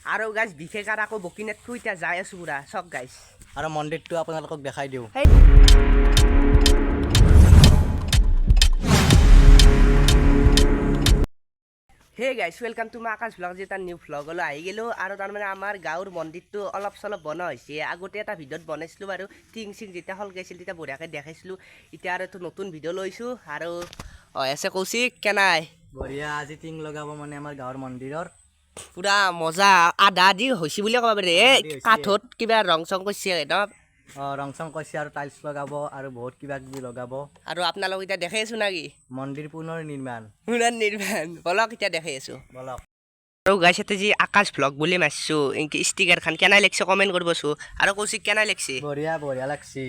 আৰু গাইছ, বিশেষ আৰু আকৌ বকি নাথাকো, এতিয়া যাই আছোঁ পুৰা চব গাইছ। আৰু মন্দিৰটো আপোনালোকক দেখাই দিওঁ। সেই Hey guys, welcome to my Akash vlog. যে এটা নিউ ভ্লগলৈ আহি গ'লোঁ। আৰু তাৰমানে আমাৰ গাঁৱৰ মন্দিৰটো অলপ চলপ বনোৱা হৈছে। আগতে এটা ভিডিঅ'ত বনাইছিলোঁ বাৰু, টিং চিং যেতিয়া সলগাইছিল তেতিয়া বঢ়িয়াকৈ দেখাইছিলোঁ। এতিয়া আৰু এইটো নতুন ভিডিঅ' লৈছোঁ। আৰু আছে কৌশিক, কেনাই? বঢ়িয়া। আজি টিং লগাব মানে আমাৰ গাঁৱৰ মন্দিৰৰ। পুৰা মজা, আধা আধি হৈছে বুলিয়ে ক'ব পাৰি। এই আধা আধি হৈছে। কাঠত কিবা ৰং চং কৰিছে ন? অঁ, ৰং চং কৰিছে আৰু টাইলছ লগাব আৰু বহুত কিবা কিবি লগাব। আৰু আপোনালোক এতিয়া দেখাই আছোঁ নেকি? মন্দিৰ পুনৰ নিৰ্মাণ। পুনৰ নিৰ্মাণ। বলক, এতিয়া দেখাই আছোঁ। বলক। আৰু গাইছ, ইয়াতে যি আকাশ ভ্লগ বুলি মাৰিছোঁ, এনেকে ষ্টিকাৰ খান কেনাই লাগছে কমেণ্ট কৰিবচোন। আৰু কৌশিক, কেনাই লাগছে? বঢ়িয়া, বঢ়িয়া লাগছি।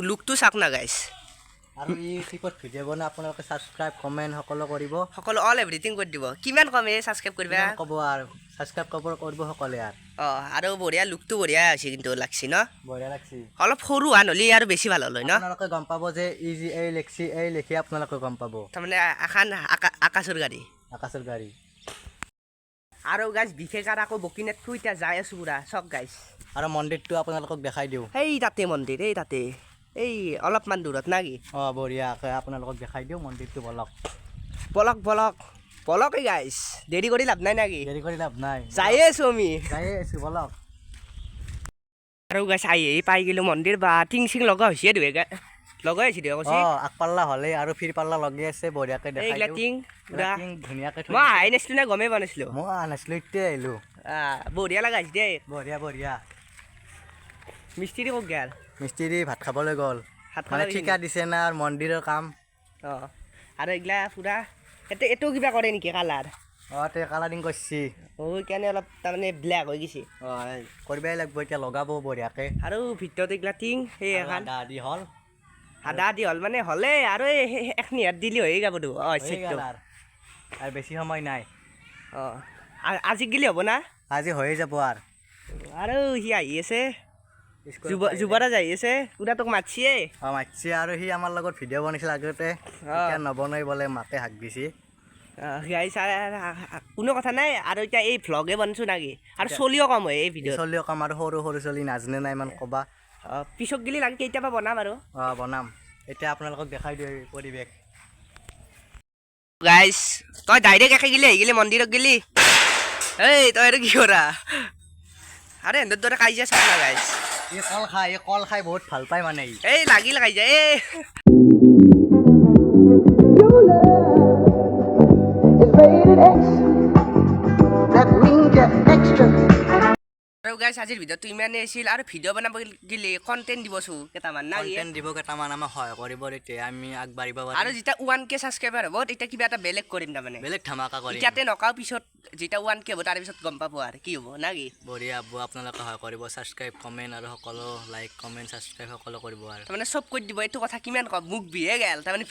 লুকটো চাওক না গাইছ। আৰু ই ক্লিপত ভিডিঅ' বনাই আপোনালোকে ছাবস্ক্ৰাইব, কমেণ্ট সকলো কৰিব। সকলো অল এভৰিথিং কৰি দিব। কিমান কম এই ছাবস্ক্ৰাইব কৰিবা? কিমান ক'ব আৰু, ছাবস্ক্ৰাইব কৰিব সকলোৱে আৰু। অঁ, আৰু বঢ়িয়া, লুকটো বঢ়িয়া হৈছে কিন্তু, লাগছি ন? বঢ়িয়া লাগছি। অলপ সৰু হোৱা নহ'লে আৰু বেছি ভাল হ'ল হয় ন? আপোনালোকে গম পাব যে ই যি এই লেখছি, এই লিখি আপোনালোকে গম পাব। তাৰমানে আখান আকাশৰ গাড়ী। আকাশৰ গাড়ী। আৰু গাইছ, বিশেষ আৰু আকৌ বকি নাথাকো, এতিয়া যাই আছোঁ পুৰা চব গাইছ। আৰু মন্দিৰটো আপোনালোকক দেখাই দিওঁ। সেই তাতে মন্দিৰ, এই তাতে, এই অলপমান দূৰত না কি? অঁ, বঢ়িয়াকৈ আপোনালোকক দেখাই দিওঁ মন্দিৰটো, বলক। বলক বলক বলক। এই গাইছ, দেৰি কৰি লাভ নাই নাকি? দেৰি কৰি লাভ নাই। যায়ে আছোঁ আমি। যায়ে আছোঁ, বলক। আৰু গাইছ, আহি আহি পাই গ'লো মন্দিৰ বা টিং চিং লগা হৈছে, দুৱে লগাই হৈছে দুৱে কৈছে। অঁ, আগপাল্লা হ'লে আৰু ফিৰ পাল্লা লগাই আছে, বঢ়িয়াকৈ দেখাই এইগিলা দিওঁ। টিং পুৰা টিং ধুনীয়াকৈ থৈ মই আহাই নাছিলোঁ না, গমেই পোৱা নাছিলোঁ। দিছে। মই অহা নাছিলোঁ, এতিয়া আহিলোঁ। বঢ়িয়া লগা হৈছে দেই। বঢ়িয়া বঢ়িয়া। মিস্ত্ৰী ক'ত গেল? মিস্ত্ৰী ভাত খাবলৈ গ'ল। ভাত মানে খাব। ঠিকা দিছে না আৰু মন্দিৰৰ কাম। অঁ, আৰু এইগিলা পুৰা এইটো কিবা কৰে নেকি কালাৰ? অঁ, তে কালাৰিং কৰিছি। অঁ, সেইকাৰণে অলপ তাৰমানে ব্লেক হৈ গৈছে। অঁ, কৰিবই লাগিব, এতিয়া লগাব বঢ়িয়াকৈ। আৰু ভিতৰত এইগিলা টিং সেই আৰু এখন আধা আধি হ'ল। আধা আধি হ'ল মানে হ'লে আৰু এই এখনি হাত দিলি হৈয়ে যাব তো। অঁ। হৈয়ে চেটটো গ'ল, আৰু বেছি সময় নাই। অঁ, আজি গেলি হ'ব না? আজি হৈয়ে যাব আৰু। আৰু সি আহি আছে। স্কুলৰ যুৱ পৰা আহিলে। যুৱৰাজ আহি আছে, পুৰা তোক মাতছিয়ে। অঁ, মাতছে। আৰু সি আমাৰ লগত ভিডিঅ' বনাইছিল আগতে, এতিয়া নবনাই বোলে, মাকে হাক দিছে। গাইছ, কোনো কথা নাই। আৰু এতিয়া এই ভ্লগে বনছোঁ নাকি, আৰু চলিও কম হয় এই ভিডিঅ'ত। চলিও কাম আৰু সৰু সৰু চলি নাজানে নাই ইমান ক'বা। অঁ, পিছত গেলি লাগে কেতিয়াবা বনাম আৰু। অঁ, বনাম। এতিয়া আপোনালোকক দেখাই দিওঁ এই পৰিৱেশ। গাইছ, তই ডাইৰেক্ট একে গেলি আহি গেলি মন্দিৰত গেলি। এই তই আৰু কি কৰা? আৰে এহঁতৰ দৰে কাজিয়া চাব না গাইছ। ই কল খাই, ই কল খাই বহুত ভাল পায় মানে ই। এই লাগিল কাজিয়া এই। Your love is rated X. That means you're extra. আৰু গাইছ, আজিৰ ভিডিঅ'টো ইমানেই আছিল। আৰু ভিডিঅ' বনাব গেলি কণ্টেণ্ট দিবচোন কেইটামান না কি? কণ্টেণ্ট দিব কেইটামান, আমাক সহায় কৰিব, তেতিয়া আমি আগবাঢ়িব পাৰিম। আৰু যেতিয়া 1K subscriber হ'ব তেতিয়া কিবা এটা বেলেগ কৰিম তাৰমানে। বেলেগ ধামাকা কৰিম। এতিয়াতে নকাও, পিছত যেতিয়া 1K হ'ব তাৰপিছত গম পাব আৰু কি হ'ব না কি? বঢ়িয়া হ'ব। আপোনালোকে সহায় কৰিব, ছাবস্ক্ৰাইব, কমেণ্ট আৰু সকলো লাইক, কমেণ্ট, ছাবস্ক্ৰাইব সকলো কৰিব আৰু। তাৰমানে চব কৰি দিব। এইটো কথা কিমান কম, মোক বিহে গেল তাৰমানে।